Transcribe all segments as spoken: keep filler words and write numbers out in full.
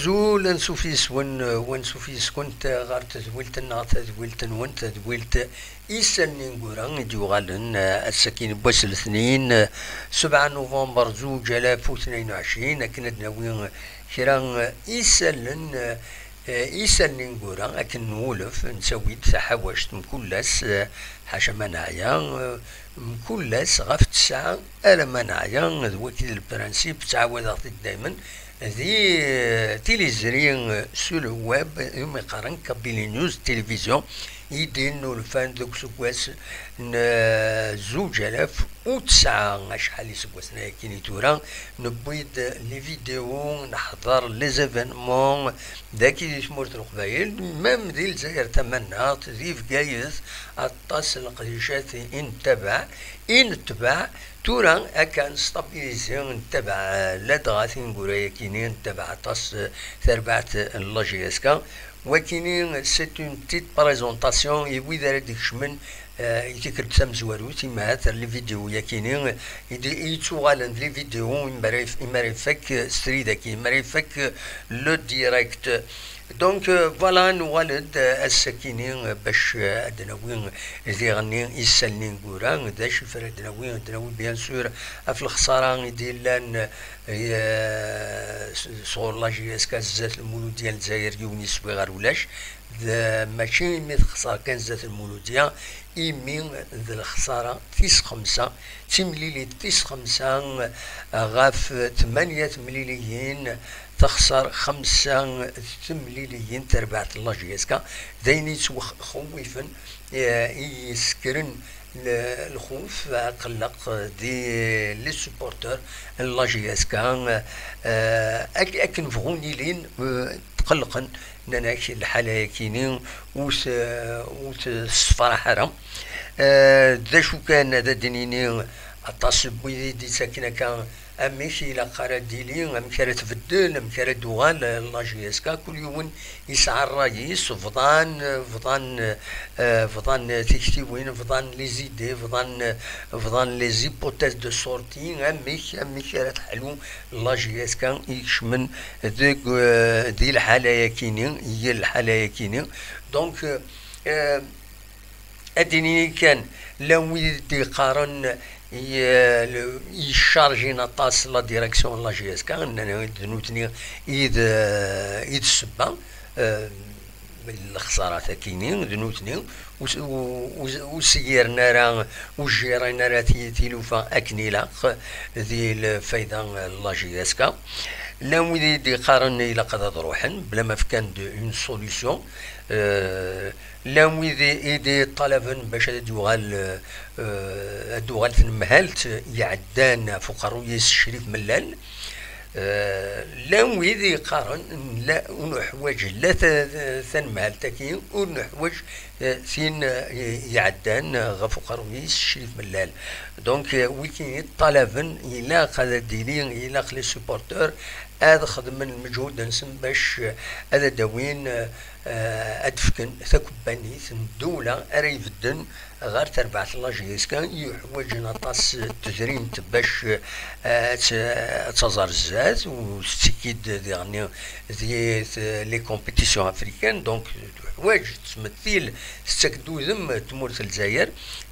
Azul, ansuf yes-wen, eh, wansuf yes-kent, eh, ɣer tedwilt-nneɣ, tadwilt-nwen, tadwilt Isallen Ineggura i d-yuɣalen, eh, ass-agi n wass letnin, eh, sebɛa november zuǧ alaf u tnin u ɛecrin, akken ad d-nawi, eh, kra, eh, isallen, eh, eh, Isallen Ineggura, akken nwulef, nettawi-d taḥawact mkul ass, eh, ḥaca ma neɛya, eh, mkul ass ɣef ttesɛa alamma neɛya, d wagi d lprinsip, ttɛawadeɣ-t-id daymen, di, eh, tilizri, eh, sur le web, umi qqaren Kabylie News Télévision, i d-innulfan deg useggas n, eh, zuǧ alaf u tesɛa, acḥal iseggasen ayakini tura, newwi-d les vidéos, neḥḍer les événements, dagi di tmurt n Leqbayel, même di Lezzayer Tamannaɣt, di Bgayet, aṭas n leqdicat i nettabaɛ, i netbeɛ, tura akka nestabilisi, nettabaɛ ladɣa tineggura-yakini, nettabaɛ aṭas, eh, tarbaɛt n la J S K. Wakini, c'est une petite présentation i wid ara d-ikecmen, eh, i tikkelt tamezwarut, imahat ar les vidéos-yakini, i d-, i yettuɣalen d les vidéos, imi ara yef-, imi ara ifak, eh, srid-agi, imi ara ifak, eh, le direct. Donc, euh, voilà, nuɣal-d, euh, ass-akini, euh, bac, euh, ad d-nawi, euh, diɣenni isallen ineggura. D acu i ara d-nawi? Ad d-nawi, bien sûr, ɣef lexsara i d-yellan, euh, s-, sɣur la J S K zdat Lmuludya n Lezzayer, yiwen yeswi ɣer ulac. D, mačči imi texṣer kan zdat Lmuludya, imi d lexsara tis xemsa, d timlilit tis xemsa, euh, ɣef tmanya temliliyin, texṣer xemsa temliliyin terbaɛt n la J S K, d ayen yettwexwifen, eh, i yessekren l-, lxuf, aqelleq di les supporters n la J S K, eh, ak-, akken bɣun ilin, eh, tqellqen, nnan-ak lḥala-yakini ur t-, ur tessefraḥ ara. Eh, d acu kan, ad d-nini, aṭas n wid i d-yettaken akka, amek ilaq ara d-tili, amek ara tbeddel, amek ara d-tuɣal, eh, la J S K. Kul yiwen yesɛa ṛṛay-is, bḍan, bḍan, eh, bḍan tiktiwin, bḍan les idées, bḍan, bḍan les hypothèses de sortie, amek, amek ara teḥlu la J S K ikecmen deg, eh, di lḥala-yakini, i lḥala-yakini. Donc, eh, ad d-nini kan, llan wid i d-yeqqaren, ye-, yeccarjin aṭas la direction n la J S K, nnan d nutni i d, i d ssebba, eh, lexsarat-akini, d nutni, ur s-, ur, ur, ur s-giren ara, ur jjiren ara ti-, tilufa akken ilaq di lfayda n la J S K. Llan wid i d-yeqqaren ilaq ad, ad ruḥen, bla ma fkan-d une solution. Eh, llan wid i, i d-yeṭṭalaben bac ad d-yuɣal, eh, ad d-tuɣal tnemhalt iɛeddan ɣef uqerruy-is Crif Mellal. Eh, llan wid yeqqaren la, ur neḥwaǧ la ta-, ta-, tanemhalt-agi, ur neḥwaǧ, eh, tin, eh, iɛeddan ɣef uqerruy-is Crif Mellal. Donc, eh, wigi yeṭṭalaben, ilaq ad d-yili, ilaq les supporters ad xedmen lmeǧhud-nsen bac, eh, ad d-awin, eh, eh, ad d-fken takebbanit n ddewla ara ibedden ɣer terbaɛt n la J S K, yuḥwaǧen aṭas n tedrimt bac, eh, ad t-, ad taẓ ar zdat, u tettekki-d diɣenni di t-, les compétitions africaines, donc tuḥwaǧ, tettmettil, tettak-d udem tmurt n Lezzayer.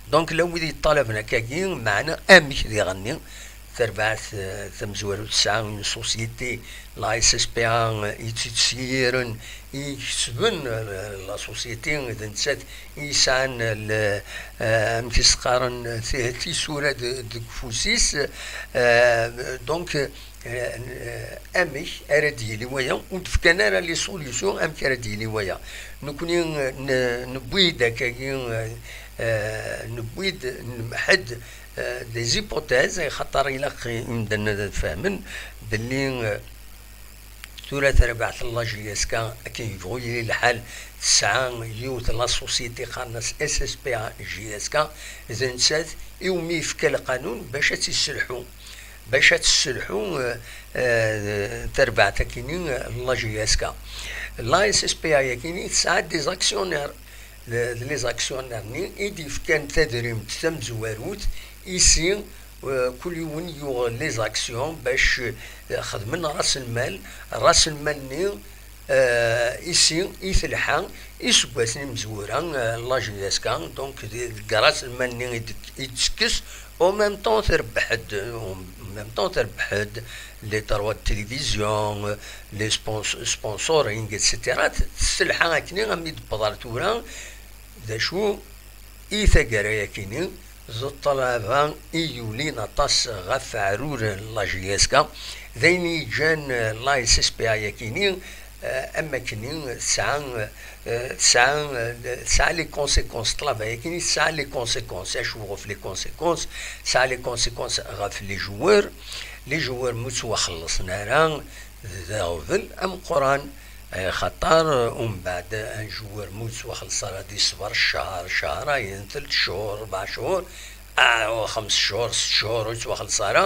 Donc, llan wid yeṭṭalaben akkagi, meɛna amek diɣenni? Tarbaɛt, eh, tamezwarut tesɛa une société, la S S P A, eh, i tt-, i tt-yesyiren, i ikesben, eh, la société, d nettat i yesɛan, eh, le-, eh, amek i s-qqaren, eh, ti-, tisura de-, deg ufus-is. Eh, donc, eh, eh, amek ara d-yili waya? Ur d-fkan ara les solutions amek ara d-yili waya. Nekni, eh, ne-, newwi-d akkagi, eh, eh, newwi-d, nemḥed, eh, des hypothèses, axaṭer ilaq i medden ad fehmen belli, eh, tura terbaɛt n la J S K, akken yebɣu yili lḥal, tesɛa yiwet la société qqaren-as S S P A J S K, d nettat iwumi yefka lqanun bac ad tt-isselḥu, bac ad tesselḥu, eh, eh, terbaɛt-akini, eh, la J S K. La S S P A-yakini tesɛa des actionnaires. D, d les actionnaires-nni i d-yefkan tadrimt tamezwarut i si Kul yiwen yuɣ les actions bac xedmen ras lmal. Ras lmal-nni, isi i telḥa iseggasen imezwura, la J S K. Donc deg ras lmal-nni i d-tekkes, au même temps terbeḥ-d, au même temps terbeḥ-d les droits de télévision, les sponsoring, et cetera. Tesselḥa akkenni armi d-tewweḍ ar tura. D acu i taggara-yakini? D ṭṭlaba i yulin aṭas ɣef aɛrur n la J S K. D ayen i yeǧǧan la S S P A-yakini, am wakken tesɛa, tesɛa, tesɛa les conséquences. Ṭṭlaba-yakini tesɛa les conséquences. Acu ɣef les conséquences? Tesɛa les conséquences ɣef les joueurs. Les joueurs mu ttwaxellṣen ara, d aɣbel ameqqran. Axaṭer umbeɛd un joueur mu yettwaxelleṣ ara di ṣṣber ccher, ccher, ayen, telt cchur, rebɛa cchur, ah, xems cchur, sett cchur ur yettwaxelleṣ ara.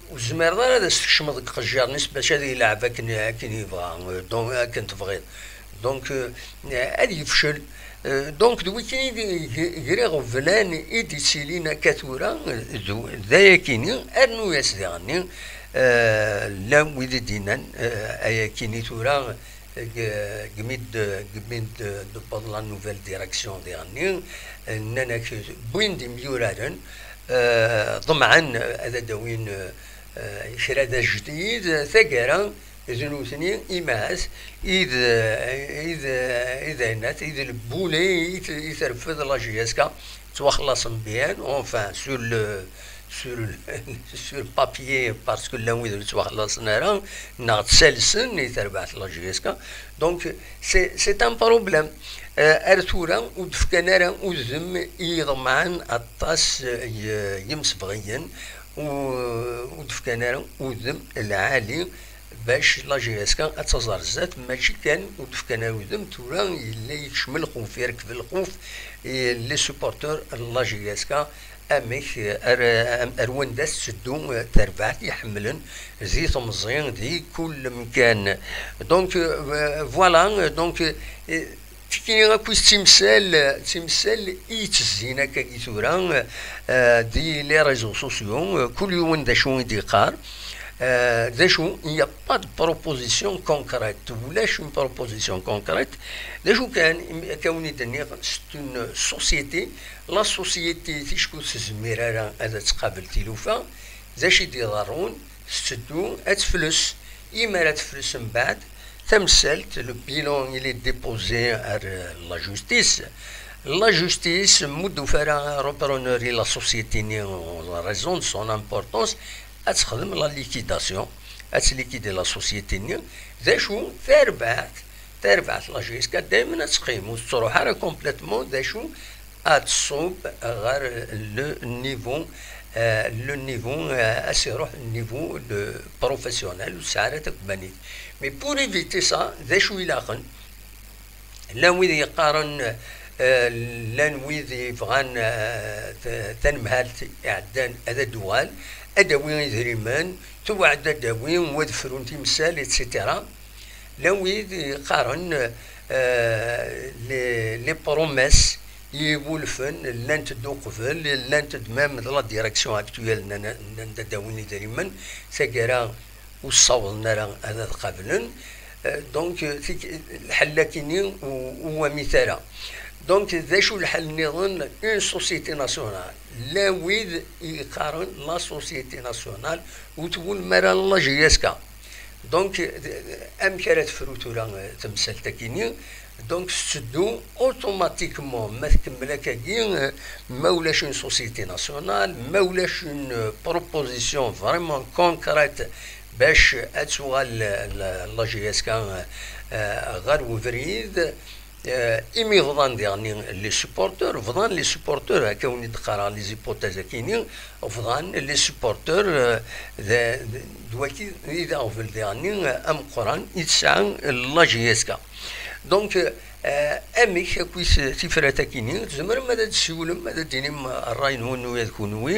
Ur tezmireḍ ara ad as-tkecmeḍ deg iqejjiren-is bac ad yelɛeb akken, akken yebɣa, donc akken tebɣiḍ. Donc ad yefcel. Donc d wikini i d iɣeblan i d-yettilin akka tura, d ayakini, rnu-yas diɣenni, llan wid i d-yennan, ayakini tura, deg mi d-tewweḍ la nouvelle direction diɣenni, nnan-ak wwin-d imyuraren, ḍemɛen ad d-awin kra d ajdid, taggara d nutni imahat i d, i d, i d aynat, i d lbuli i terfed la J S K. Ttwaxlaṣen bien, enfin, sur le, sur le, sur le papier, parce que llan wid ur ttwaxlaṣen ara, neɣ ttalsen i terbaɛt la J S K. Donc c'est, c'est un problème. Ar tura ur d-fkan ara udem i iḍemɛen aṭas yimsebɣiyen, ur d-fkan ara udem lɛali bac la J S K ad taẓ ar zdat. Mačči kan ur d-fkan ara udem, tura yella yekcem lxuf, yerkeb lxuf les supporters n la J S K, amek, ar, ar wanda tetteddu terbaɛt i ḥemmlen di temẓi, di kul mkan. Donc voilà, donc tikini akk d timsal, d timsal i yettezzin akkagi tura di les réseaux sociaux, kul yiwen d acu i d-yeqqar. D acu, il n'y a pas de proposition concrète, ulac une proposition concrète. D acu kan, akka wen-d-nniɣ, c'est une société. La société ticku tezmir ara ad tqabel tilufa. D acu i d-iḍerrun? Tetteddu ad tefles. Imi ara tefles mbeɛd, tamsalt, le bilan, il est déposé ar la justice. La justice mu d-tufa ara repreneur i la société-nni, en raison de son importance, ad texdem la liquidation, ad tlikidi la société-nni. D acu? Tarbaɛt, tarbaɛt la J S K daymen ad teqqim, ur tettruḥ ara complètement. D acu? Ad tṣub ɣer le niveau, le niveau, ad s-iruḥ niveau de professionnel, ur tesɛi ara takmanit. Mais pour éviter ça, d acu ilaqen? Llan wid yeqqaren, llan wid yebɣan tanemhalt iɛeddan ad d-tuɣal, ad d-tawi idrimen, tewɛed ad d-tawi, wa ad frun timsal, et cetera. Llan wid yeqqaren les, les promesses i iwulfen llant-d uqbel, llant-d même de la direction actuelle, nnan-d ad d-awin idrimen, taggara ur ssawḍen ara ad, ad qablen. Donc lḥal akini ur wamit ara. Donc d acu lḥal nniḍen? Une société nationale, llan wid yeqqaren la société nationale ur twulem ara la J S K. Donc amek ara tefru tura temsalt-akini? Donc tetteddu automatiquement, ma tkemmel akkagi, ma ulac une société nationale, ma ulac une proposition vraiment concrète bac ad tuɣal la J S K ɣer ubrid. Imi bḍan diɣen les supporters, bḍan les supporters, akka wen-d-qqareɣ les hypothèses akini, bḍan les supporters, d waki i d aɣbel diɣen ameqqran i tesɛa la J S K. Donc amek akkit tifrat akini? Tzemrem ad d-tessiwlem, ad d-tinim ṛṛay-nwen ula d kunwi.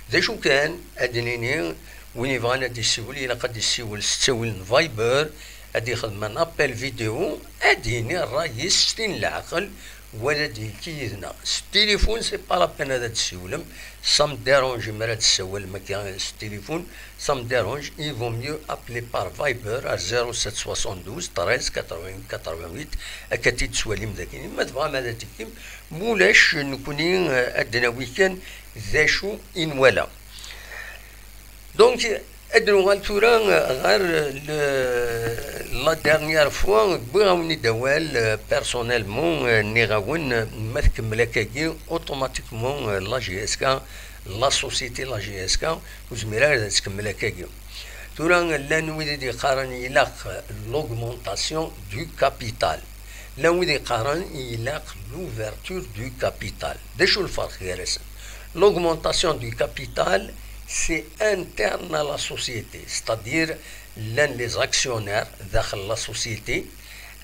D acu kan, ad d-nini, win yebɣan ad d-yessiwel, ilaq ad d-yessiwel s ttawil n Viber, ad d-yexdem un appel vidéo, ad d-yini ṛṛay-is s tin n leɛqel, Wala d-yekki yid-neɣ s tilifun, c'est pas la peine ad d-tessiwlem. Ça me dérange mi ara d-tessawalem akka s tilifun. Ça me dérange, il vaut mieux appeler par Viber à zéro sept soixante-douze treize quatre-vingts quatre-vingt-huit. Akka ad t-id-twalim dagi. Ma tebɣam ad d-tekkim, mulac, nekkni, eh, ad d-nawi kan d acu i nwala. Donc, ad nuɣal tura ɣer le, la dernière fois, wwiɣ-awen-id awal, euh, personnellement, euh, nniɣ-awen, euh, ma tkemmel akkagi, automatiquement, euh, la J S K, la société la J S K, ur zmir ara ad tkemmel akkagi. Tura, llan wid i d-yeqqaren ilaq l'augmentation du capital. Llan wid yeqqaren ilaq l'ouverture du capital. D acu lferq gar-asen? L'augmentation du capital, c'est interne à la société, c'est-à-dire llan les actionnaires daxel la société,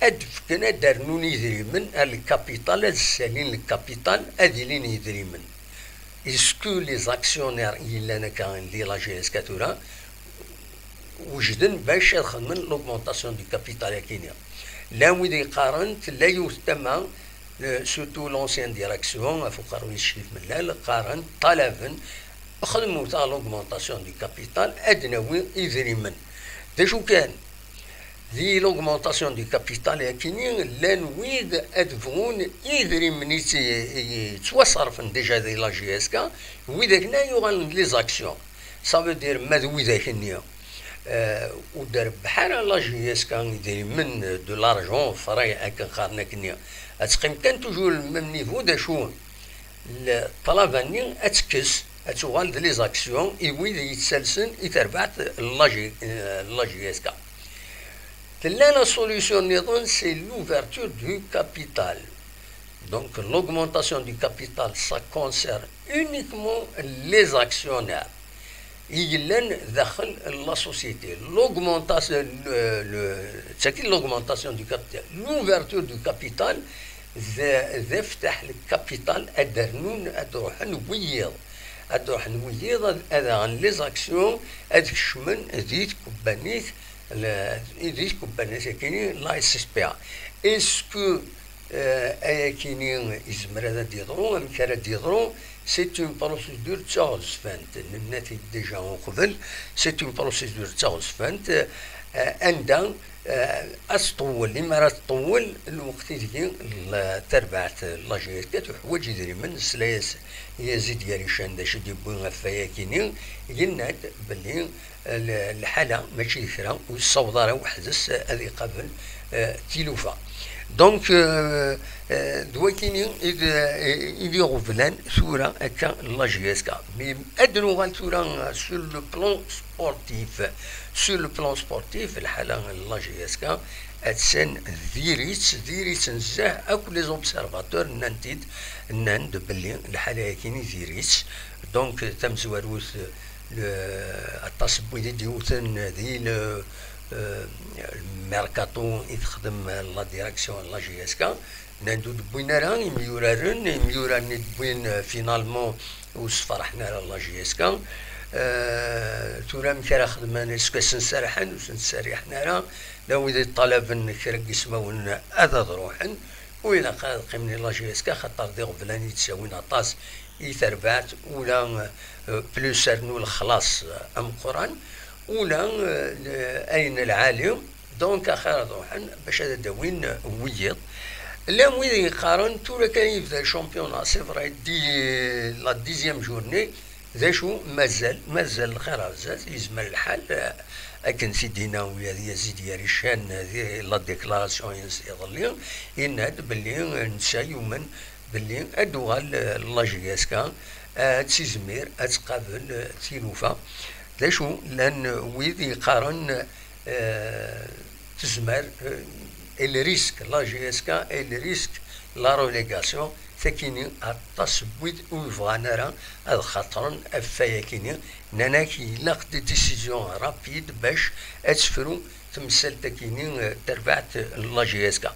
ad d-fken, ad d-rnun idrimen, à le capital, ad ssalin le capital, ad ilin idrimen. Est-ce que les actionnaires yellan akka di la J S K tura wejden bac ad xedmen l'augmentation du capital akini? Llan wid yeqqaren tella yiwet tama, euh, surtout l'ancienne direction, ɣef uqerru-is Ccrif Mellal, qqaren, ṭalaben, xedmet l'augmentation du capital, ad d-nawi idrimen. D acu kan, di l'augmentation du capital akini, llan wid ad bɣun idrimen i tt-, i yettwaṣerfen déjà di la J S K, wid akken ay yuɣalen d les actions. Ça veut dire, ma d widak-nni, euh, ur d-rebbeḥ ara la J S K idrimen, de l'argent frais, akken qqaren akkenni, ad teqqim kan toujours le même niveau, d acu, le, ṭṭlaba-nni ad tekkes, ad tuɣal d les actions i wid yettalsen i terbaɛt la J-, euh, la J S K. Tella la solution nniḍen, c'est l'ouverture du capital. Donc, l'augmentation du capital, ça concerne uniquement les actionnaires i yellan daxel la société. L'augmentation, le, le, c'est-à-dire l'augmentation du capital, l'ouverture du capital, d, d aftaḥ le capital, ad d-rnun, ad d-ruḥen wiyiḍ. Ad d-ruḥen wiyiḍ, ad, ad aɣen les actions, ad kecmen di tkebbanit, le, di tkebbanit akini, la S S P A. Est-ce que Euh, ayakini yezmer ad d-yeḍru, amek ara d-yeḍru? C'est une procédure d taɣezfant, nenna-t-id déjà uqbel, c'est une procédure d taɣezfant, euh, anda, euh, ad tṭewwel, imi ara tṭewwel, lweqt ideg l-, tarbaɛt la J S K tuḥwaǧ idrimen, nesla-yas i Yazid Yarican d acu i d-yewwi ɣef wayakini, yenna-d belli l-, lḥala mačči d kra, ur yessaweḍ ara weḥd-s ad iqabel, euh, tilufa. Donc, euh, euh, d wakini i d, i d iɣeblan tura akka la J S K. Mais ad nuɣal tura sur le plan sportif. Sur le plan sportif, lḥala la J S K attan diri-tt, diri-tt nezzeh, akk les observateurs nnan-t-id, nnan-d belli lḥala-yakini diri-tt. Donc, tamezwarut, le, aṭas n wid i d-yewten di le, euh, le mercato i texdem la direction n la J S K, nnan-d ur d-wwin ara imyuraren, imyuraren i d-wwin, euh, finalement ur sferḥen ara la J S K. Euh, tura amek ara xedmen, est-ce que sen-serḥen, ur sen-serriḥen ara? La wid iṭalaben kra n yismawen ad ad ruḥen, u ilaq ad qqimen i la J S K, xaṭer d iɣeblan i d-ttawin aṭas i terbaɛt, ula, euh, plus rnu lexlaṣ, euh, ameqqran, ula, euh, ayen lɛali, donc axir ad ruḥen bac ad d-awin wiyiḍ. Llan wid yeqqaren tura kan yebda le championnat, c'est vrai, di la dixième journée, d acu mazal, mazal lxir ar zdat, yezmer lḥal, euh, akken t-id-yenna ula d Yazid Yarican, euh, di la déclaration-ines iḍelli, yenna-d belli, euh, netta yumen belli ad d-tuɣal, euh, la J S K, euh, ad tizmir ad tqabel, euh, tilufa. D acu, llan, euh, wid yeqqaren, euh, tezmer, euh, elle risque, la J S K, elle risque la relégation, takini aṭas n wid ur bɣan ara ad xaṭren ɣef wayakini, nnan-ak ilaq des décisions rapides bac ad tefru temsalt akini, euh, tarbaɛt n la J S K.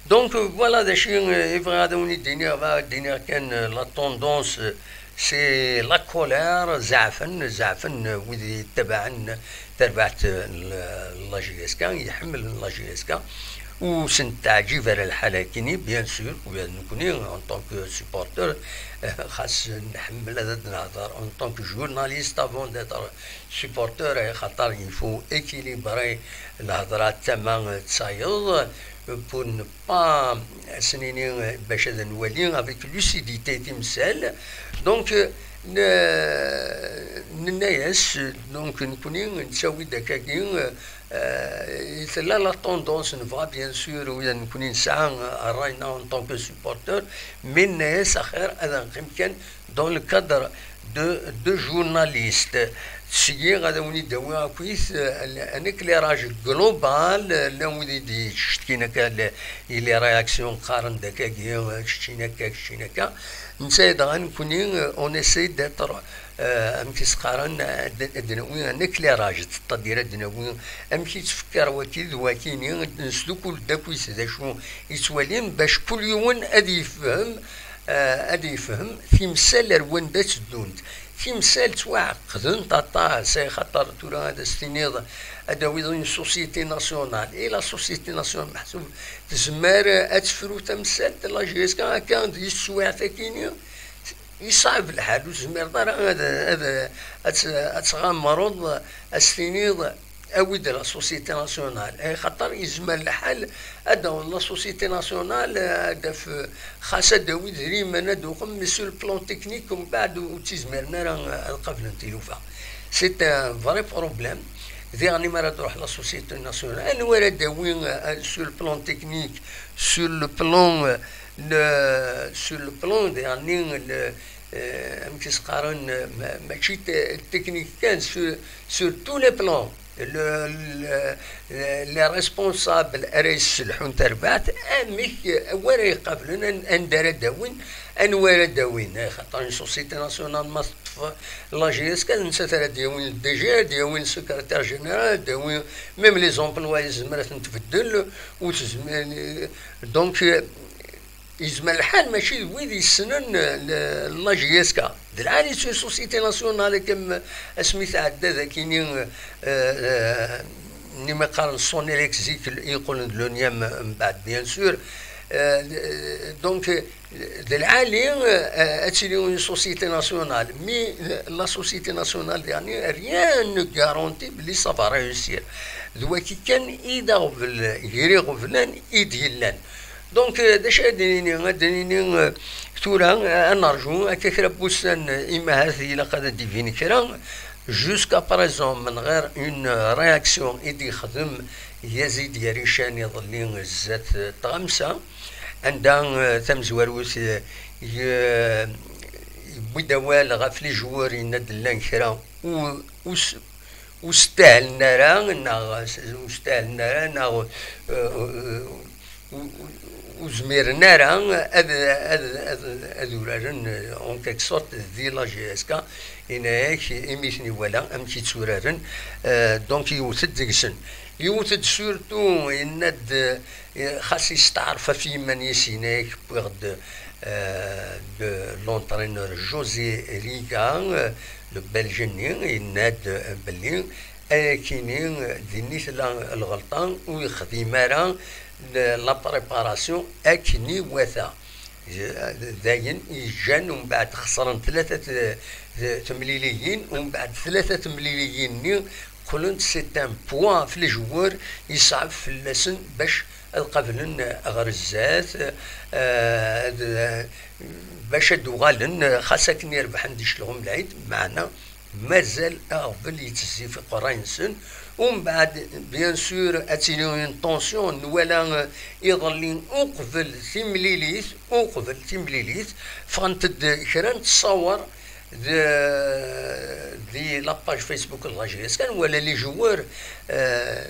Donc, euh, voilà d acu, euh, i bɣiɣ ad awen-id-iniɣ, bɣiɣ ad d-iniɣ kan, euh, la tendance, euh, c'est la colère, zeɛfen, zeɛfen, euh, wid yettabaɛen tarbaɛt, euh, n la J S K, iḥemmlen la J S K. Ur sen-teɛǧib ara lḥal akkenni, bien sûr, ula d nekkni, en tant que supporter, eh, xas nḥemmel ad d-nehder en tant que journaliste avant d'être supporter, eh, xaṭer il faut équilibrer lhedra d tama d tayeḍ, pour ne pas, eh, s-nini, eh, bac ad nwali avec lucidité timsal. Donc, eh, ne-, nenna-yas, donc, nekkni nettawi-d akkagi, eh, Eh, tella la tendance, nebɣa bien sûr, ula d nekkni nesɛa, eh, ṛṛay-nneɣ en tant que supporter, mais nenna-yas axir ad neqqim kan dans le cadre de, de journaliste. Seg-i ad awen-id-awiɣ akkit, eh, un éclairage global, eh, llan wid i d-yettcetkin akka, le-, i les réactions qqaren-d akkagi, eh, keččin akka, keččin akka. Netta dɣa nekkni, eh, on essaie d'être, eh, amek i s-qqaren, eh, ad, ad d-nawi un éclairage, c'est-à-dire ad d-nawi amek i yettfekkar waki d wakini, ad nesdukul-d akkit d acu i ttwalin, bac kul yiwen ad yefhem, eh, ad yefhem timsal ar wanda tteddunt. Timsal ttwaɛeqdent aṭas, axaṭer tura ad as-tiniḍ, ad d-tawiḍ une société nationale. Et la société nationale, meḥsub, tezmer ad tefru tamsalt, la J S K, akka di teswiɛt akini, yesɛeb lḥal, ur tezmireḍ ara ad, ad, ad, t-, ad tɣamreḍ, ad s-tiniḍ, awi-d la société nationale. Eh, xaṭer yezmer lḥal ad d-taweḍ la société nationale, eh, ad d-taf, eh, xas ad d-tawi idrimen, ad d-tuqem, mais sur le plan technique, mbeɛd ur ttizmiren ara ad qablen tilufa. C'est un vrai problème. Diɣen mi ara d-truḥ la société nationale, anwa ara d-tawi, eh, sur le plan technique, sur le plan, eh, le, sur le plan, diɣen, le, eh, amek i s-qqaren, eh, ma-, mačči t-, technique kan, sur, sur tous les plans. Le, le, les responsables ara yesselḥun tarbaɛt, amek, eh, anwa ara iqablen, an-, anda ara d-awin, anwa ara d-awin, eh, xaṭer une société nationale ma teṭṭef la J S K, d nettat ara d-yawin le D G, ad d-yawin le secrétaire général, ad d-yawin même les employés, tezmer ad ten-tbeddel, ur tezmer, donc, eh, yezmer lḥal mačči d wid yessnen, eh, le, la J S K. D lɛali sur société nationale, akken asmi tɛedda dakini, eh, eh, nimi qqaren Sonelec zik yeqqlen d l'ONIEM mbeɛd, bien sûr. Eh, donc, eh, d lɛali, eh, ad tili une société nationale. Mais, eh, la société nationale, diɣen, rien ne garantit belli ça va réussir. D waki kan i d aɣbel gar iɣeblan i d-yellan. Donc, euh, d acu ad d-nini? Ad d-nini, euh, tura, euh, ad nerju akka kra n wussan, euh, imahat ilaq ad d-ibin kra. Jusqu'à présent, من غير une réaction i d-yexdem Yazid Yarican iḍelli zdat, euh, tɣamsa, anda, euh, tamezwarut, euh, y-, yewwi-d awal ɣef les joueurs, yenna-d llan kra ur, ur s-, ur stahlen ara, neɣ s-, ur stahlen ara, neɣ, euh, euh, ur, ur, ur zmiren ara ad, ad, ad, ad uraren, euh, en quelque sorte di la J S K, yenna-yak imi ten-iwala amek i tturaren, euh, donc yewwet-d deg-sen. Yewwet-d surtout, yenna-d, euh, xas yesteɛref ɣef yiman-is, yenna-yak wwiɣ-d, euh, de l'entraîneur José Riga, euh, le Belge-nni, yenna-d, euh, belli ayakini, euh, din i tella lɣelṭa, ur yexdim ara l-, la préparation akken iwata. D-, dayen yeǧǧan, umbeɛd xesren tlata t-, t-, temliliyin, umbeɛd tlata temliliyin-nni qqlent c'est un poids ɣef les joueurs, yeṣɛeb fell-asen bac ad qablen ɣer zdat, eh, ad, bac ad uɣalen, xas akken i rebḥen di Celɣum Lɛid, meɛna mazal aɣbel yettezzi f iqerray-nsen. Umbeɛd, bien sûr, ad tili une tension, nwala, eh, iḍelli uqbel timlilit, uqbel timlilit, ffɣent-d kra n tṣawer d-, di la page Facebook n la J S K, nwala les joueurs, eh,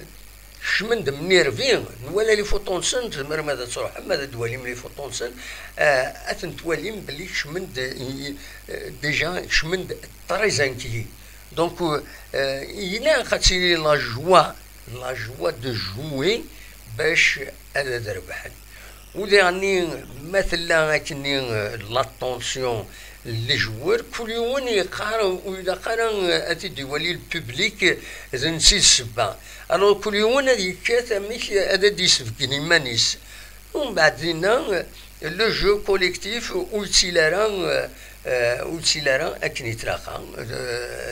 kecmen-d mnirbi, nwala les photos-nsen, tzemrem ad truḥem ad d-twalim les photos-nsen, eh, ad ten-twalim belli kecmen-d, i, i, eh, déjà kecmen-d très inquiets. Donc, eh, ilaq ad tili la joie, la joie de jouer bac ad, ad rebḥen. U diɣenni, ma tella akkenni, eh, la tension, les joueurs, kul yiwen yeqqar ur ilaq ara ad t-id-iwali le public, d netta i d ssebba. Alors kul yiwen ad yekkat amek ad d-isbeggen iman-is. Umbeɛd dinna, le jeu collectif ur yettili ara, eh, ur yettili ara akken yettlaqa. D,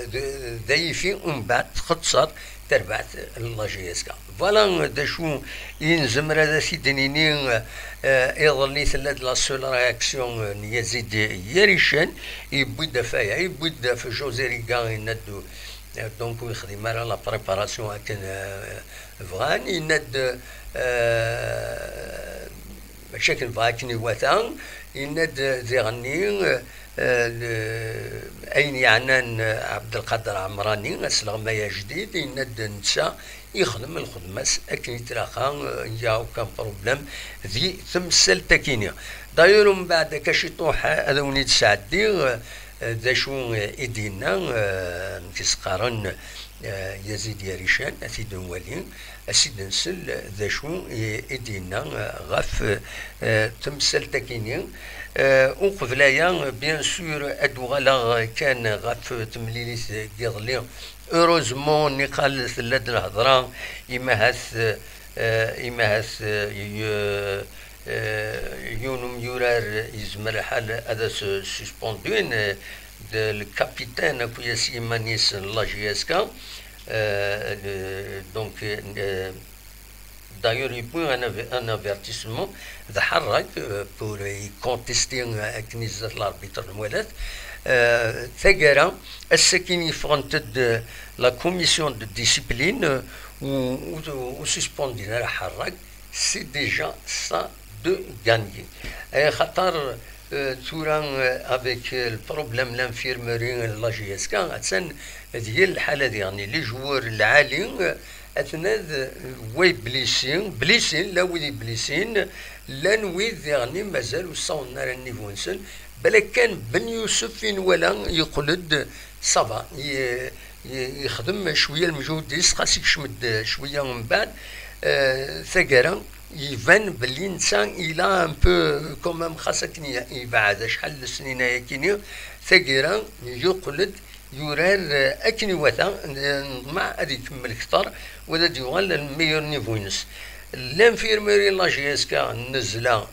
d, d ayifi umbeɛd txeṣṣer terbaɛt n la J S K. Voilà d acu i nezmer ad t-id-nini. Eh, iḍelli tella-d la seule réaction n Yazid Yarichen, yewwi-d ɣef waya, yewwi-d ɣef José Riga, yenna-d, eh, donc ur yexdim ara la préparation akken, eh, bɣan, yenna-d, eh, mačči akken bɣa akken iwata, yenna-d diɣenni, eh, le-, ayen yeɛnan, eh, Ɛebdelqader Ɛemrani, asleɣmay ajdid, yenna-d netta yexdem lxedma-s akken i tlaqqa, eh, il y a aucun problème di temsalt-akini. D'ailleurs, umbeɛd akka ciṭuḥ ad awen-id-sɛeddiɣ, eh, d acu i d-yenna, eh, amek i s-qqaren, eh, Yazid Yarichen, ad t-id-nwali, ad s-id-nsel d acu i, i d-yenna, eh, ɣef, eh, temsalt-akini. Eh, uqbel aya, bien sûr, ad uɣaleɣ kan ɣef temlilit n yiḍelli. Heureusement, niqal tella-d lhedra, imahat, eh, imahat, eh, y-, eh, yiwen umyurar yezmer lḥal ad as-suspendun, eh, d le capitaine akk-a s yiman-is n la J S K. Eh, le-, donc, eh, d'ailleurs, yewwi un aver-, un avertissement d Ḥerrak, eh, pour y contester, eh, akken i zdat l'arbitre n Walat. Eh, taggara, ass-akin yeffɣent-d, eh, la commission de discipline, eh, u, u, u suspendin ara Ḥerrak, c'est déjà ça de gagner. Axaṭer, eh, tura, eh, avec, eh, le problème, l'infirmerie, la J S K, attan d yir lḥala diɣen, les joueurs lɛali, eh, atnad, eh, wa blessé, blessin, la wid blessin, llan wid diɣen mazal ur ssawḍen ara nnivu-nsen. Balakan Ben Yusef i nwala yeqqel-d, ça va, ye-, ye-, yexdem cwiya lmeǧhud-is, xas ikcem-d cwiya mbeɛd, eh, taggara, iban belli netta ila un peu quand même, xas akken i-, ibeɛɛed acḥal n lesnin-ayakini, taggara yeqqel-d yurar, eh, akken iwata, n-, neḍmeɛ ad ikemmel kter, u ad d-yuɣal le meilleur niveau-ines. L'infirmerie n la J S K n Nezla,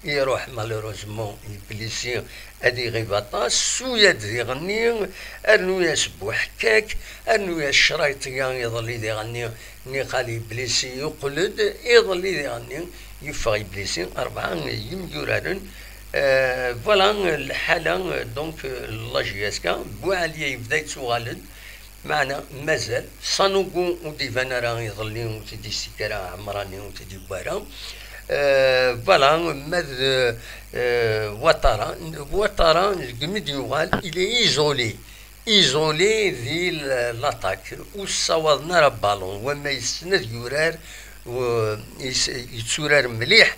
iruḥ malheureusement, yeblisi, ad iɣib aṭas, suyad diɣenni, rnu-yas buḥekkak, rnu-yas ccrayṭ-ya iḍelli diɣenni, niqal yeblisi, yeqqel-d, iḍelli diɣenni, yeffeɣ yeblisi, rebɛa yimyuraren. Euh, voilà lḥala, donc, la J S K, Buɛaliya yebda yettuɣal-d, meɛna mazal, Sanogo ur d-iban ara iḍelli, ur t-id-yessik ara, Ɛemrani ur t-id-yewwi ara. Euh, voilà, ma d, euh, Ouattara, Ouattara, deg mi d-yuɣal, il est isolé. Isolé di l-, l'attaque, ur ssawaḍen ara ballon, wamma yessen ad yurar, u-, yes-, yetturar mliḥ,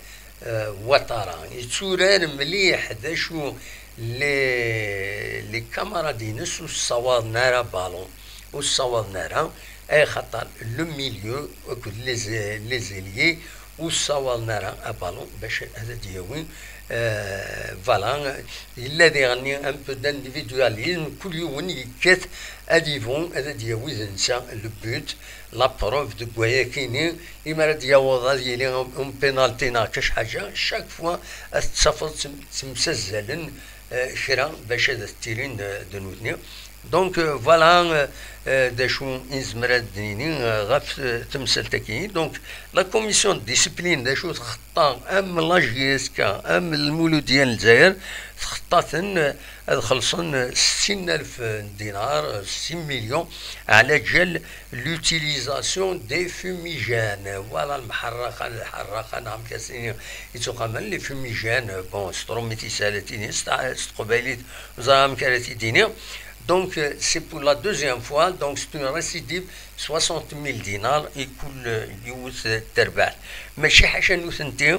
euh, Ouattara, yetturar mliḥ, d acu les, les camarades-ines ur ssawaḍen ara ballon, ur ssawaḍen ara, axaṭer le milieu akked les, les ailiers ur ssawaḍen ara aballon bac ad d-yawi, euh, voilà, yella diɣenni un peu d'individualisme, kul yiwen yekkat ad ibu, ad d-yawi d netta le but, la preuve deg wayakini, imi ara d-yaweḍ ad yili un, un penalty neɣ kac ḥaǧa, chaque fois ad tettafeḍ ttem-, ttemsazzalen, euh, kra bac ad t-tilin d, d nutni. Donc, euh, voilà, euh, euh, d acu i nezmer ad d-nini, euh, ɣef, euh, temsalt-agi. Donc, la commission de discipline, d acu txeṭṭa, am la J S K, am Lmuludya n Lezzayer, txeṭṭa-ten, euh, ad xellṣen, euh, settin alef dinar, euh, six millions, ɛla ǧal l'utilisation des fumigènes. Voilà, lmeḥerraqa, lḥerraqa, neɣ amek ara s-nini, ittuqamen, les fumigènes, bon, s trumit isal ad tini, s ta-, s teqbaylit, ẓer amek ara t-id-iniɣ. Donc, euh, c'est pour la deuxième fois, donc c'est une récidive, soixante mille dinars i kul, euh, yiwet, euh, terbaɛt. Mačči ḥaca nutenti,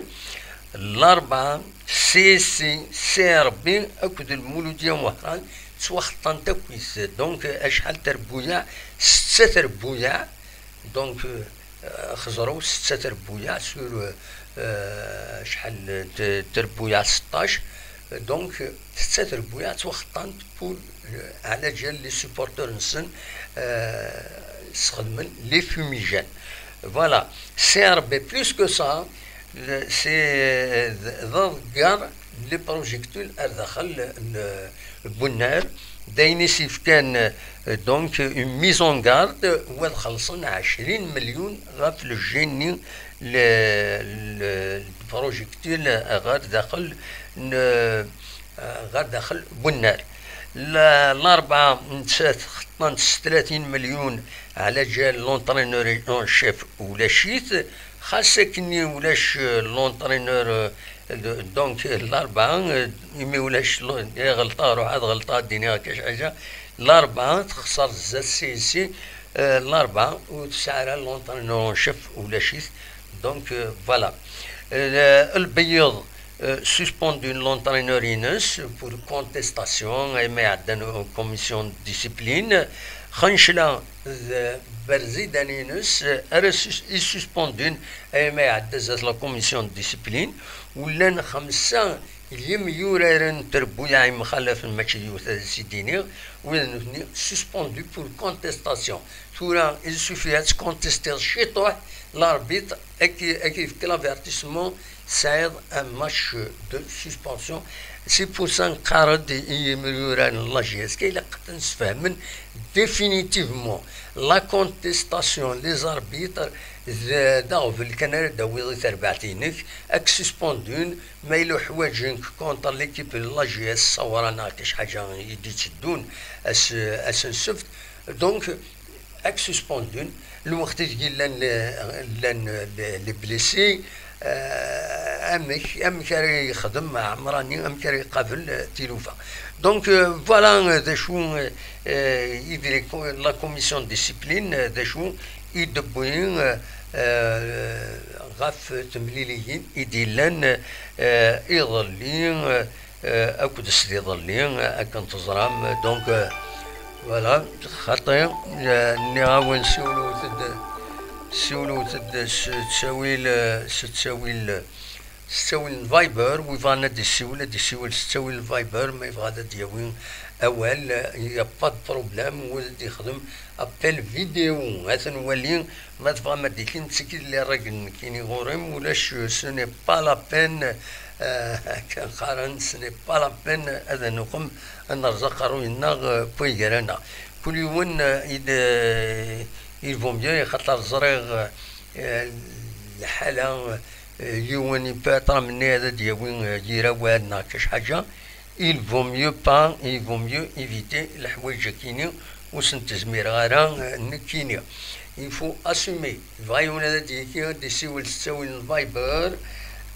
Larebɛa, C C, C R B akked Lmuludya n Wehran ttwaxeṭṭant akkit. Donc, euh, acḥal terbuyaɛ? Setta terbuyaɛ. Donc, euh, xeẓru setta terbuyaɛ sur, euh, euh, acḥal n t-, terbuyaɛ seṭṭac. Donc, tetta trebbuyaɛ ttwaxeṭṭant pour, euh, ɛla ǧal les supporters-nsen, euh, sxedmen les fumigènes. Voilà, C R B, plus que ça, le- c'est, euh, d aḍeggar les projectiles ar daxel n, n unnar, d ayen i s-yefkan, euh, donc une mise en garde, u ad xellṣen ɛecrin melyun ɣef le jet-nni, le, le projectile ɣer daxel n, ɣer daxel n unnar. La- Larebɛa, nettat xeṭṭant s tlatin melyun ɛla ǧal l'entraîneur en chef, ulac-it. Xas akkenni ulac, euh, l'entraîneur, euh, de- donc, euh, Larebɛa, euh, imi ulac l- iɣelṭa, ruḥ ad ɣelṭa, ad d-iniɣ akka ḥaǧa. Larebɛa texṣer zdat C S C, euh, Larebɛa ur tesɛi ara l'entraîneur en chef, ulac-it. Donc, euh, voilà. Euh, Lbeyyeḍ, euh, suspendu l'entraîneur-ines pour contestation, ayma iɛeddan commission de discipline. Xencla d Berzidan-ines, euh, ara sus- i suspendun, ayma iɛedda zdat la commission de discipline. U llan xemsa yimyuraren n trebbuyaɛ yemxalafen, mačči d yiwet ad s-id-iniɣ, wid nutni suspendu pour contestation. Tura, il suffit ad tcontestiḍ ciṭuḥ, l'arbitre ad k-, ad k-yefk l'avertissement, tesɛiḍ un match de suspension. C'est pour ça nqarr-d i yimyuraren n la J S K, ilaq ad ten-sfehmen définitivement. La contestation, les arbitres, d d aɣbel kan ara d-tawiḍ i terbaɛt-inek, ad k-suspendun, ma yella uḥwaǧen-k contre l'équipe n la J S Saoura neɣ akka ḥaǧa i d-itteddun ass, ass n ssebt. Donc, ad k-suspendun. Lweqt ideg llan, llan les blessés, euh, amek, amek ara yexdem Ɛemrani, amek ara iqabel, euh, tilufa. Donc, euh, voilà, euh, d acu, euh, euh, i d les co- la commission de discipline, euh, d acu i d-tewwi, euh, euh, ɣef temliliyin i d-yellan, euh, iḍelli, euh, euh, akked sdiḍelli, euh, akken teẓram. Donc, euh, voilà, xaṭi, euh, nniɣ-awen siwlet-d, siwlet-d s ttawil, euh, s ttawil, s ttawil n Viber, wi bɣan ad d-issiwel, ad d-issiwel s ttawil n Viber, ma yebɣa ad d-yawi awal, euh, y a pas de problème, wa ad d-yexdem appel vidéo, ad ten-wali, ma tebɣam ad d-ikin, ttekki les règles nekkini ɣur-i, ulac, ce n'est pas la peine, euh, akken qqaren, ce n'est pas la peine ad nuqem ad nerẓ aqerruy-nneɣ, euh, n way gar-aneɣ. Kul yiwen, euh, il, euh, il vaut mieux, axaṭer ẓriɣ, euh, lḥala, euh, yiwen i peut-être am-nni ad d-yawi, euh, yir awal neɣ kac ḥaǧa. Il vaut mieux pas, il vaut mieux éviter leḥwayeǧ-akini, ur sent-zmireɣ ara, euh, nekkini. Il faut assumer. Yebɣa yiwen ad d-yeki, ad d-isiwel s ttawil n Viber,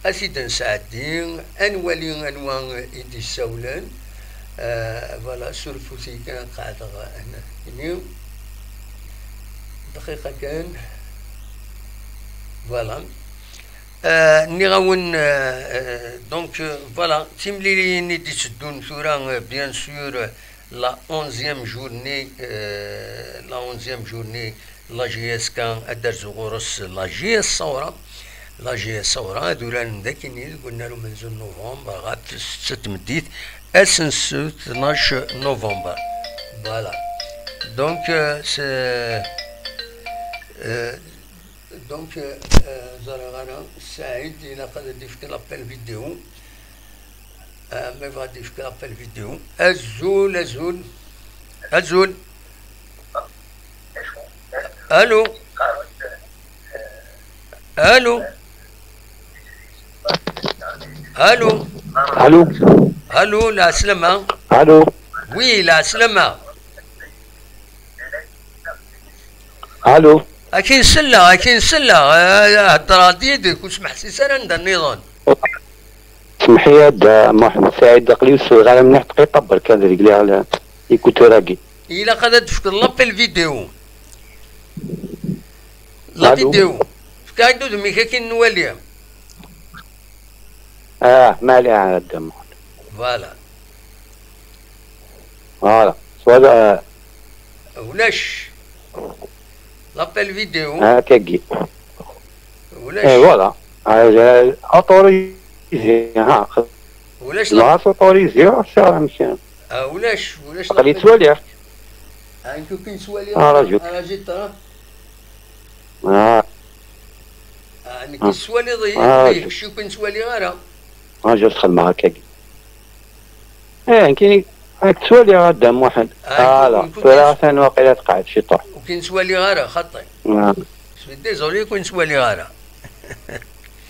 ad t-id-nesɛeddi, ad nwali anwa i d-issawlen. Euh, voilà, surfut-iyi kan, qeɛdeɣ anafini. Dqiqa kan. Voilà. Euh, nniɣ-awen, euh, euh, donc, euh, voilà, timliliyin i d-itteddun tura, euh, bien sûr, euh, la onzième journée, euh, la onzième journée, la J S K, ad d-terzu ɣur-s la J S Saoura. La J S Saoura, ad uraren d akini deg unnar umenzu n novembre, ɣef setta n tmeddit, ass n ssebt, tnac novembre. Voilà. Donc, euh, c'est, euh, Donc, euh, ẓriɣ ara, Saɛid, ilaq ad d-ifk l'appel vidéo. Euh, ma yebɣa ad d-ifk l'appel vidéo. Azul, azul. Azul. Allô. Allô. Allô. Allô. Allô, lɛeslama. Allô. Oui, lɛeslama. Allô. Akin selleɣ, akin selleɣ. Eh, heddreɣ-d yid-k, ur smeḥsis ara anda nniḍen. Smeḥ-iyi a Dda Muḥend Saɛid, aql-i ur selleɣ ara mliḥ, dqiqa berka ad regliɣ la-, l'écouteur-agi. Ilaq ad d-tefkeḍ l'appel vidéo. La Allô. Vidéo. Efk-aɣ-d udem-ik akin nwali. Ah, ma عليها a Dda Muḥend. Voilà. Voilà. Soit, euh, ulac. L'appel vidéo. Ah, akkagi. Ulac. Eh, voilà. Ah, j'ai autorisé, ah. ولاش لا؟ نهار فطوري زيرو عشرة مشان. آه، ولاش، ولاش لا؟ قال لي توالي. آه، كي كنت سوالي. آه، راجل. آه، راجل ترى. آه. آه، أنا آه. كنت سوالي ضي-، آه، ضي-، شو كنت سوالي غيره؟ آه، جوست خدمة هكاك. إيه، كاين هاك تسوالي غا دام واحد. آه، آه، لا، كنت، كنت ثلاثة واقيلا تقعد شي طرح. وكاين سوالي غارة، خطي. آه. سوي ديزولي، كاين سوالي غارة.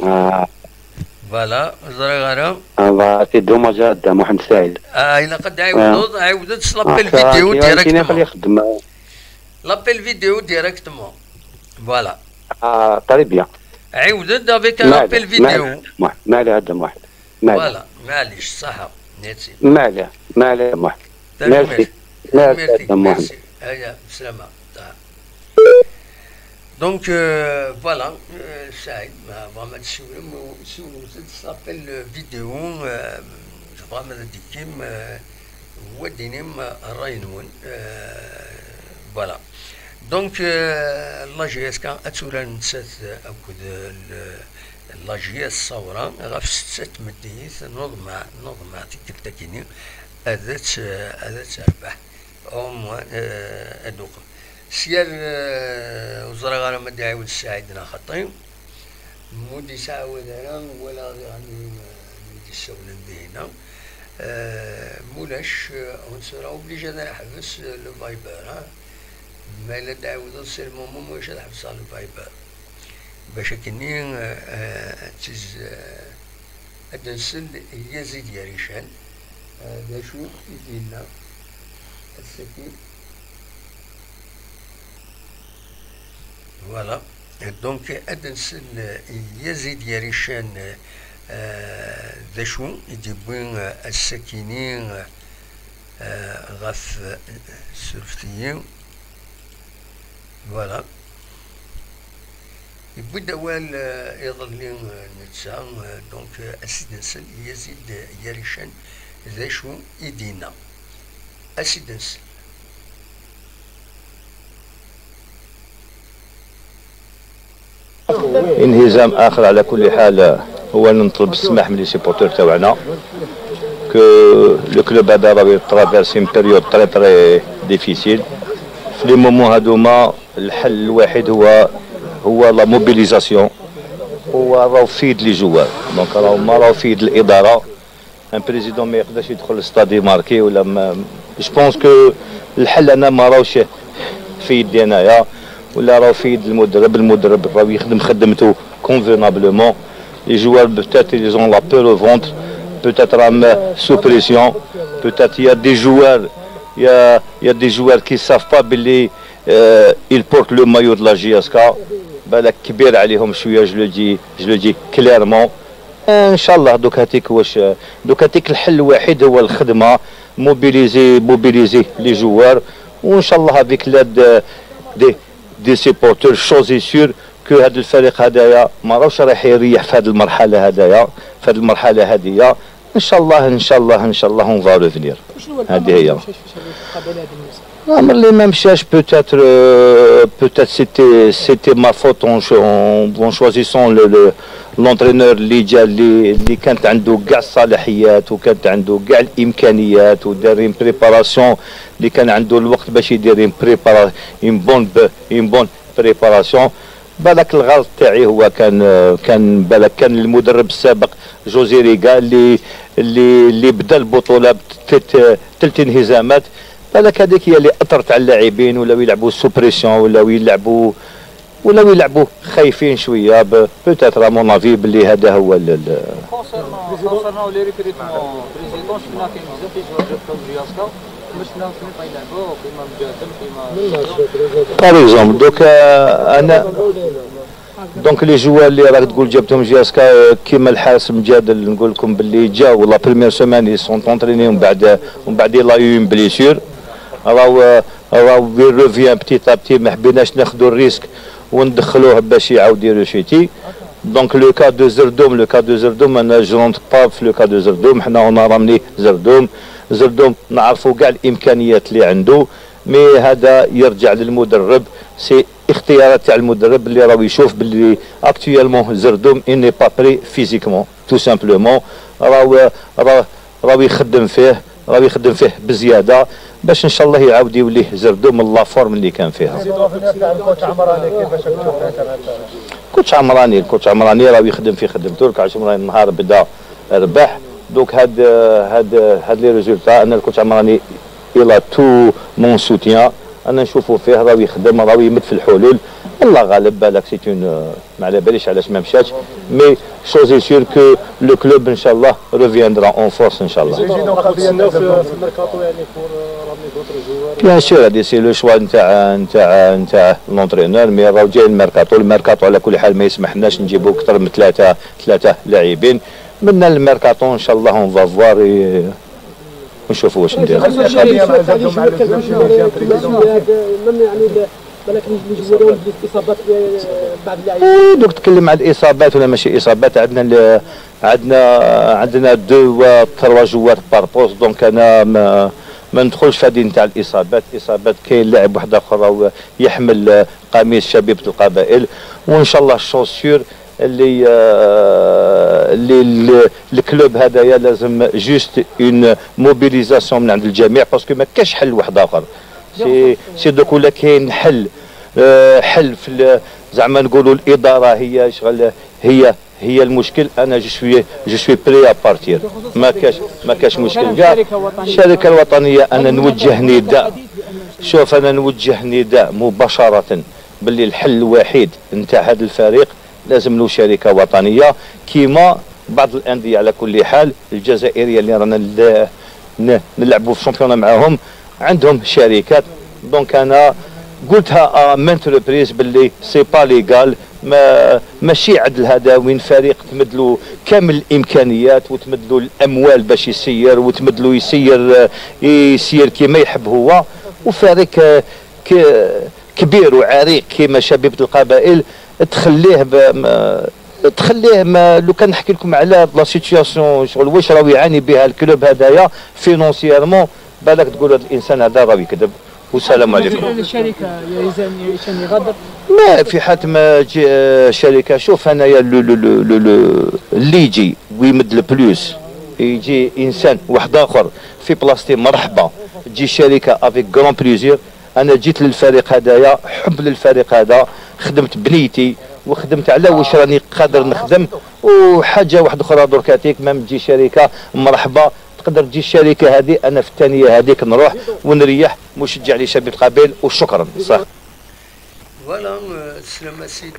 آه. فوالا، زرا غارة. آه، سي دوماج هذا محمد سعيد. آه، إلا قد عاودت، آه. عاودت، آه، لابيل فيديو كاين، كاين ديريكتومون. خليه يخدم. لابيل فيديو ديريكتومون. فوالا. آه، طري بيان. عاودت افيك ان لابيل فيديو. ما عليه، ما عليه، هذا واحد. ما عليه. فوالا، معليش، صحة. ميرسي. ما عليه، ما عليه، محمد. ميرسي. ميرسي، هذا محمد. ميرسي. هيا، بسلامة. صحة. دونك، آه، فوالا، آه، سعيد، ما، ما، ما تسولم، سولم، سابيل فيديو، آه، تبغى ماذا ديكيم، آه، ودينيم، آه، الراي نون، آه، فوالا. دونك، آه، لا جي اس كا اتسورا نسات اكد ال-، لا جي اس صورا غاف ستة مديت نظمع، نظمع تكتاكيني اذت، اذت ارباح. او موان، آه، ادوقم. سير، آه، وزرا غانا ما داعي ولد سعيد نا خطي. مودي سعود انا ولا غير عندي، آه، مودي سولا دينا. آه، مولاش، آه، اون سورا اوبليجي انا نحبس، آه، لو فايبر، ها. ما الا تعاود سير مومون مولاش نحبس على الفايبر. باش كني، آه، آه، تز-، آه، ad nsel i Yazid Yarican, آه، d acu i d-yenna ass-agi. Voilà. Donc, ad nsel i Yazid Yarican, آه، d acu i d-yewwi, آه، ass-agi-ni, آه، ɣef, آه، surfet-iyi. Voilà. Yewwi-d awal, euh, iḍelli, euh, netta, euh, donc, euh, ad s-id-nsel i Yazid, euh, Yarican, d acu i d-yenna. Ad s-id-nsel. انهزام آخر على كل حال. هو نطلب السماح من les supporters تاوعنا que le club هذا راه traverse une période très très difficile. في les moments هذوما الحل الوحيد هو، هو la mobilisation. هو راهو في يد les joueurs، donc راهو ما راهو في يد الإدارة. ان بريزيدون ما يقدرش يدخل للستاد يماركي ولا ما، جو بونس كو الحل انا ما راهوش في يدي انايا، ولا راهو في يد المدرب. المدرب راهو يخدم خدمته كونفينابلومون. Les joueurs peut-être ils ont la peur au ventre, peut-être راهم sous pression, peut-être il y a des joueurs, il y a, il y a des joueurs qui savent pas باللي, euh, ils portent le maillot de la J S K. بالك كبير عليهم شويه، je le dis, je le dis clairement. ان شاء الله دوك هاتيك واش، دوك هاتيك الحل الوحيد هو الخدمه، mobiliser, mobiliser les joueurs, وان شاء الله avec l'aide des, des supporters, chose est sûre que هذا الفريق هذايا ما راهوش رايح يريح في هذه المرحله هذايا، في هذه المرحله هذه. ان شاء الله، ان شاء الله، ان شاء الله on va revenir. هذه هي. الامر اللي ما مشاش, peut-être, euh, peut-être c'était, c'était ma faute en, en, en choisissant le, le, l'entraîneur اللي جا, اللي, اللي كانت عنده كاع الصلاحيات وكانت عنده كاع الامكانيات، ودار une préparation اللي كان عنده الوقت باش يدير une prépara-, une bonne, une bonne préparation. بالك الغلط تاعي هو كان, كان بالك كان المدرب السابق جوزي ريغا اللي, اللي, اللي بدا البطوله بثلاث, ثلاث انهزامات. بالك هذيك هي اللي اثرت على اللاعبين، ولاو يلعبوا sous pression، ولاو يلعبوا, ولاو يلعبوا خايفين شويه. Peut-être à mon avis باللي هذا هو ال-, ال-. Concernant, concernant les recrutements, président, شفنا كاين بزاف les joueurs جابتهم جي اس كا، ما شفناهمش مين غيلعبوا، كيما مجادل، كيما Par exemple دوك, آه، انا دونك les joueurs اللي راك تقول جابتهم جي اس كا، آه، كيما الحارس مجادل، نقول لكم باللي جاو la première semaine ils sont entraînés، ومن بعد, ومن بعد il a eu une blessure. راهو, راهو il revient petit à petit، ما حبيناش ناخذوا الريسك وندخلوه باش يعاود يروشيتي. Donc le cas de زردوم, le cas de زردوم, انا je rentre pas في le cas de زردوم. حنا on a ramené زردوم, زردوم نعرفوا كاع الامكانيات اللي عنده، mais هذا يرجع للمدرب. C'est اختيارات تاع المدرب اللي راهو يشوف باللي actuellement زردوم il n'est pas prêt physiquement, tout simplement. راهو راهو راهو يخدم فيه راهو يخدم فيه بزياده باش ان شاء الله يعاود يولي زردوم من la forme اللي كان فيها. كوتش عمراني كوتش عمراني راهو يخدم في خدمته. الكوتش عمراني النهار بدا ربح. Donc هاد هاد هاد les résultats, انا الكوتش عمراني il a tout mon soutien. انا نشوفو فيه راهو يخدم راهو يمد في الحلول. الله غالب, بالك c'est une ما على باليش علاش ما مشاتش. Mais chose est sûre que le club ان شاء الله reviendra en force ان شاء الله. Bien sûr, هادي c'est le choix نتاع نتاع نتاع l'entraîneur, mais راهو جاي الميركاتو. الميركاتو على كل حال ما يسمحلناش نجيبو اكثر من ثلاثه ثلاثه لاعبين. من الميركاتو ان شاء الله on va voir ونشوفو واش ندير. إيه, دوك تكلم على الاصابات ولا ماشي اصابات. عندنا ال- عندنا عندنا deux و trois joueurs par poste, donc انا ما ما ندخلش في هذه نتاع الاصابات. الاصابات كاين لاعب واحد اخر راهو يحمل قميص شبيبه القبائل, وان شاء الله chance sûre اللي آه، اللي ال- الكلوب هذايا لازم juste une mobilisation من عند الجميع, parce que ما كاش حل واحد اخر. C'est c'est donc ولا كاين حل, آه, حل في ال- زعما نقولوا الاداره هي شغل هي هي المشكل. انا je suis je suis prêt à partir. ما كاش ما كاش مشكل كاع. الشركه الوطنيه انا نوجه نداء شوف انا نوجه نداء مباشره باللي الحل الوحيد نتاع هذا الفريق لازم له شركه وطنيه كيما بعض الانديه على كل حال الجزائريه اللي رانا نلعبوا في الشامبيون معاهم عندهم شركات. Donc انا قلتها à maintes reprises باللي c'est pas légal. ما ماشي عدل هذا وين فريق تمد له كامل الامكانيات وتمد له الاموال باش يسير وتمد له يسير يسير كيما يحب هو, وفريق كبير وعريق كيما شبيبه القبائل تخليه تخليه ما لو كان نحكي لكم على la situation شغل واش راهو يعاني بها الكلوب هذايا financièrement, بالك تقول هذا الانسان هذا راه يكذب. والسلام عليكم. الشركه يزن يزن يغادر. ما في حال ما تجي شركه. شوف انايا لو لو لو لو لو اللي يجي ويمد le plus يجي انسان واحد اخر في بلاصتي, مرحبا. تجي شركه avec grand plaisir. انا جيت للفريق هذايا حب للفريق هذا, خدمت بنيتي وخدمت على واش راني قادر نخدم. وحاجه واحده اخرى دركاتيك ما تجي شركه, مرحبا. تقدر تجي الشركه هذه, انا في الثانيه هذيك نروح ونريح مشجع لشبيبه القبائل. وشكرا صح. Voilà, euh, سلام سيد.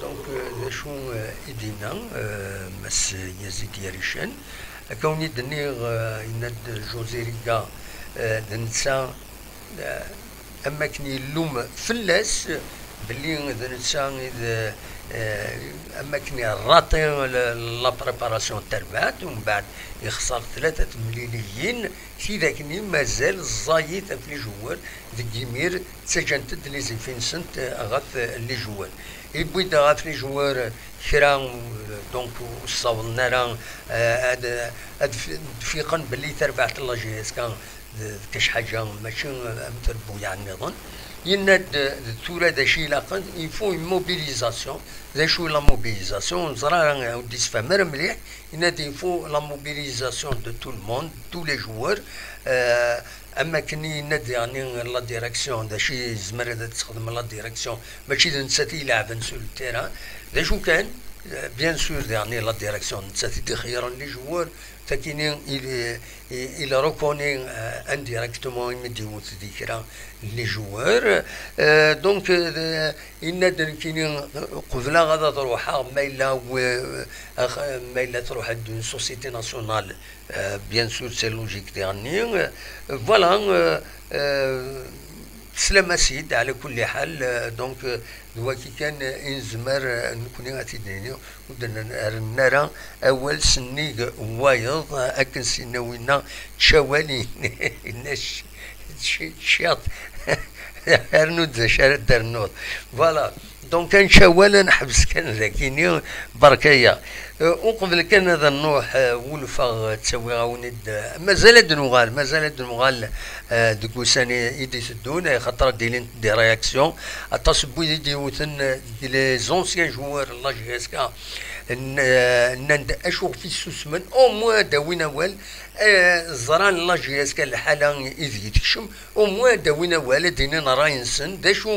Donc, euh, d acu, euh, i d-yenna, euh, Mass Yazid Yarican, akka wen-d-nniɣ, euh, yenna-d José Riga, euh, d netta, euh, am akken yellum fell-as belli d netta i d, euh, am akken irraṭi la préparation n terbaɛt, umbeɛd ixṣer tlata temliliyin, tidak-nni mazal ẓẓayit ɣef les joueurs, deg yimir ttaǧǧant-d les effets-nsent ɣef les joueurs. Yewwi-d ɣef les joueurs kra, donc, ur ssawḍen ara, eh, ad, ad f-, d-fiqen belli tarbaɛt n la J S K d, d kac ḥaǧa, mačči am trebbuyaɛ nniḍen. Yenna-d d tura d acu ilaqen, il faut une mobilisation. D acu la mobilisation? Ur neẓri ara, ur d-yesfaham ara mliḥ. Yenna-d il faut la mobilisation de tout le monde, tous les joueurs. Euh, am akken i yenna-d, yeɛni, la direction, d acu i yezmer ad texdem la direction, mačči d nettat i ileɛben sur le terrain. D acu kan, euh, bien sûr, yeɛni, la direction d nettat i d-ixeyyren les joueurs, takini il, il, il reconnaît, euh, indirectement imi d-iwet di kra les joueurs. Euh, donc, euh, yenna-d nekkini, euh, qebleɣ ad, ad ruḥeɣ ma yella, euh, ax-, ma yella truḥ-d une société nationale. Euh, bien sûr, c'est logique, diɣenni. Euh, voilà, euh, euh, teslam-as-id, ɛla kulli ḥal, euh, donc, euh, d waki kan, euh, i nezmer, euh, nekkni ad t-id-nini, ur d-nerren ara awal sennig wayeḍ, euh, akken s-yenna winna, ttcawal, yenna c-, c-, ciṭ, rnu-d d acu ara d-ternuḍ. Voilà. Donc, ad nečč awal, ad neḥbes kan dagini, berka-yaɣ. Euh, uqbel kan ad nruḥ, euh, wulfeɣ, euh, ttawiɣ-awen-id, euh, mazal ad nuɣal, mazal ad nuɣal, euh, deg ussan i, i d-iteddun, axaṭer ad d-ilint des réactions. Aṭas n wid i d-yewten, euh, deg les anciens joueurs n la J S K, n-, euh, nnan-d acu ɣef i ssusmen, au moins ad d-awin awal, euh, ẓran la J S K lḥala ideg i tekcem, au moins ad d-awin awal, ad d-inin ṛṛay-nsen, d acu,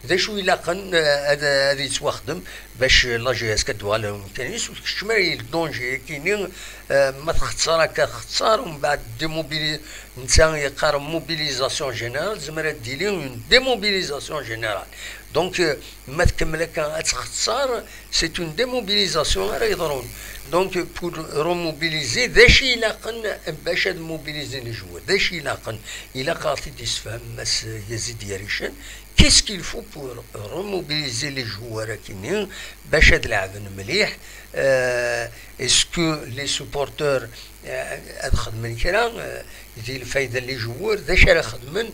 d acu ilaqen, eh, ad, ad yettwaxdem bac la J S K ad d-tuɣal ar umkan-is, ur tkeččem ara i le danger-agi-nni, eh, ma txeṣṣer akka txeṣṣer, umbeɛd démobili-, netta yeqqar mobilisation générale, tezmer ad d-tili une démobilisation générale. Donc, eh, ma tkemmel akka ad txeṣṣer, c'est une démobilisation ara yeḍrun. Donc, pour remobiliser, d acu ilaqen bac ad mobiliser les joueurs? D acu ilaqen? Ilaq ad ɣ-t-id-yessefhem Mass Yazid Yaricen. Qu'est-ce qu'il faut pour remobiliser les joueurs akini bac ad leɛben mliḥ? Euh, est-ce que les supporters, euh, ad xedmen kra, euh, di lfayda n les joueurs, d acu ara xedmen?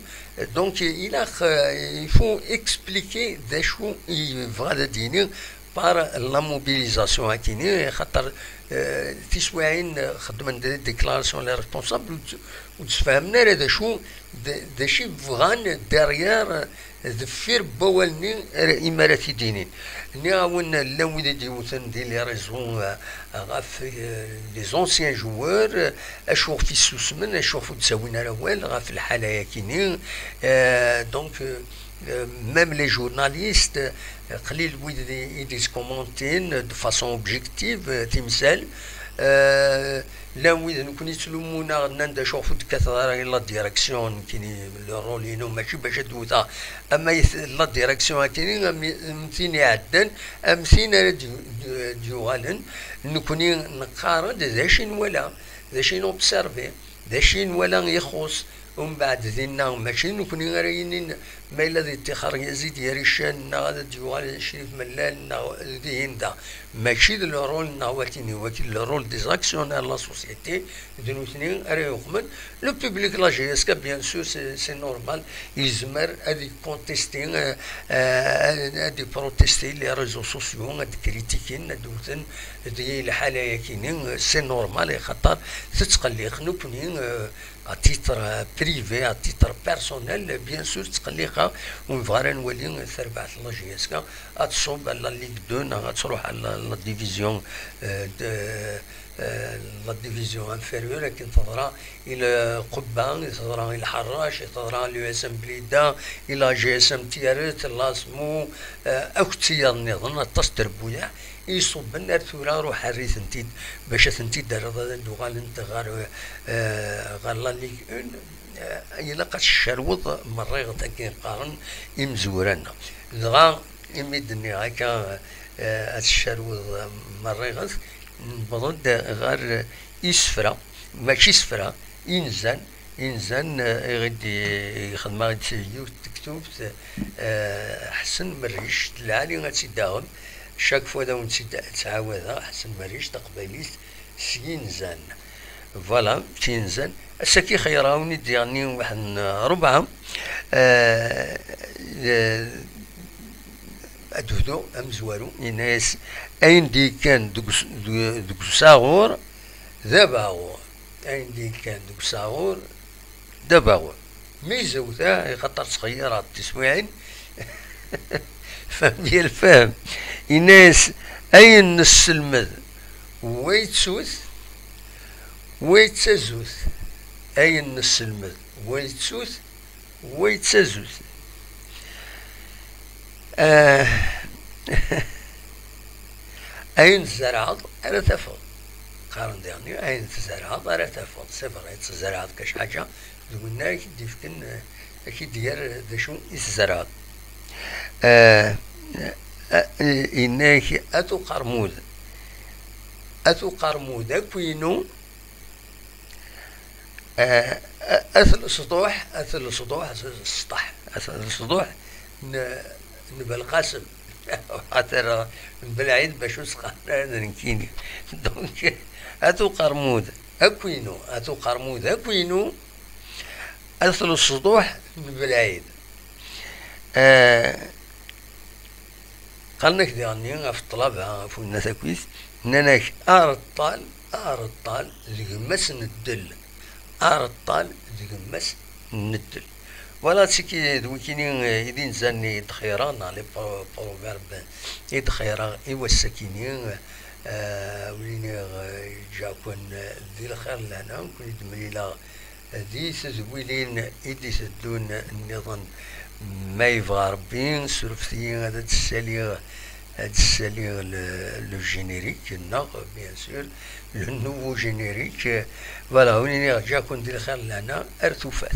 Donc, ilaq, euh, il faut expliquer d acu i yebɣa ad d-yini par la mobilisation akini, xaṭer, euh, tiswiɛin, euh, xeddmen des déclarations les responsables, ur d-, ur d-sfehmen ara d acu, d, d acu i bɣan derrière, euh, deffir n wawal-nni ara, imi ara t-id-inin. Nniɣ-awen, llan wid i d-yewten di les réseaux, euh, ɣef, euh, les anciens joueurs, euh, acu ɣef i ssusmen, acu ɣef ur d-ttawin ara awal ɣef lḥala-yakini. Euh, donc, euh, euh, même les journalistes, euh, qlil wid i, i d-yettkumantin de façon objective, euh, timsal. Euh, llan wid nekkni ttlumun-aɣ, nnan-d acu ɣef ur d-kkateɣ ara i la direction, nekkini le rôle-inu mačči bac ad d-wteɣ ama i t-, la direction akini, am, am tin iɛeddan, am tin ara d-, d-, d-yuɣalen. Nekkni neqqar-d d acu i nwala, d acu i nobservi, d acu i nwala ixuṣ. Umbeɛd dinna, mačči d nekkni ara yinin ma yella ad yeṭṭixer Yazid Yaricen, neɣ ad d-yuɣal Crif Mellal, neɣ dihin da. Mačči d le rôle-nneɣ watini, waki le rôle des actionnaires de la société, d nutni ara yuqmen. Le public, la J S K, bien sûr, c'est, c'est normal, yezmer ad icontesti, euh, euh, ad iprotesti les réseaux sociaux, ad critiquin, ad wten di lḥala-yakini, c'est normal, axaṭer tettqelliq nekkni, euh, à titre, euh, privé, à titre personnel, bien sûr, ttqelliqeɣ, ur nebɣi ara nwali tarbaɛt n la J S K ad tṣubb à la Ligue deux, neɣ ad tṛuḥ à la, la division, euh, de, euh, la division inférieure, akken teḍra i Lqubba, i teḍra i Lḥerrac, i teḍra i l'U S M Blida, i la G S M Tiaret, l'Asmo, euh, akk d tiyaḍ nniḍen, aṭas n trebbuyaɛ i iṣubben ar tura, ruḥ err-itent-id bac ad tent-id-terreḍ ad d-uɣalent ɣer, euh, ɣer la Ligue un. Eh, ilaq ad tcerweḍ merriɣet akken qqaren imezwura-nneɣ. Dɣa, imi d-nniɣ akka, eh, ad tcerweḍ merriɣet, newweḍ-d ɣer isefra, mačči isefra, inzan, inzan, eh, i ɣ-id-, i xedmeɣ-id yiwet n tektubt, eh, Ḥsen Merric, d lɛali ad tt-id-taɣem, chaque fois ad awen-tt-id-ttɛawadeɣ, Ḥsen Merric, taqbaylit s yinzan. Voilà, s yinzan. Ass-agi xeyreɣ-awen-id diɣen waḥed n rebɛa. Eh, eh, ad d-bduɣ amezwaru, yenna-yas: ayen d-yekkan deg us-, deg, deg usaɣur, d abaɣur. Ayen d-yekkan deg usaɣur, d abaɣur. Mi yezwet, ah, ixaṭer ttxeyyireɣ-d tiswiɛin. Fhem yal fhem. Yenna-yas: ayen nesselmed, wa yettut, wa yettazut. Ayen nesselmed, wa yettut, wa yettazut. Ah, ayen tzerɛeḍ ara tafeḍ. Qqaren diɣen, ayen tzerɛeḍ ara tafeḍ. C'est vrai, tzerɛeḍ kac ḥaǧa, d winna i k-id-ifken, eh, i k-id-yerr d acu i tzerɛeḍ. Eh, eh, yenna-ak: at uqermud, at uqermud akk-inu, eh, at lesḍuḥ, at lesḍuḥ, s-, sṭeḥ, at lesḍuḥ n, n Belqasem. Ḥater n Belɛid bac ur s-qqaren ara d nekkini. Donc, at uqermud akk-inu, at uqermud akk-inu, at lesḍuḥ n Belɛid. Eh, Qqaren-ak diɣenni ɣef ṭṭlaba, ɣef winna takit, nnan-ak areṭṭal, areṭṭal d gma-s n ddel. Areṭṭal d gma-s n ddel. Voilà, d tiki, d wikini, eh, i d inzan i d-xeyyreɣ, neɣ les pro-, proverbes i d-xeyyreɣ i wass-akini, eh, win i ɣ-yeǧǧa-ken, eh, di lxir lehna, nekkni d-mlileɣ di tedwilin i d-iteddun nniḍen. Ma yebɣa Rebbi, surfet-iyi ad d-ssaliɣ, ad d-ssaliɣ le, le générique, neɣ, bien sûr, le nouveau générique. Voilà, win i ɣ-yeǧǧa-ken di lxir lehna, ar tufat.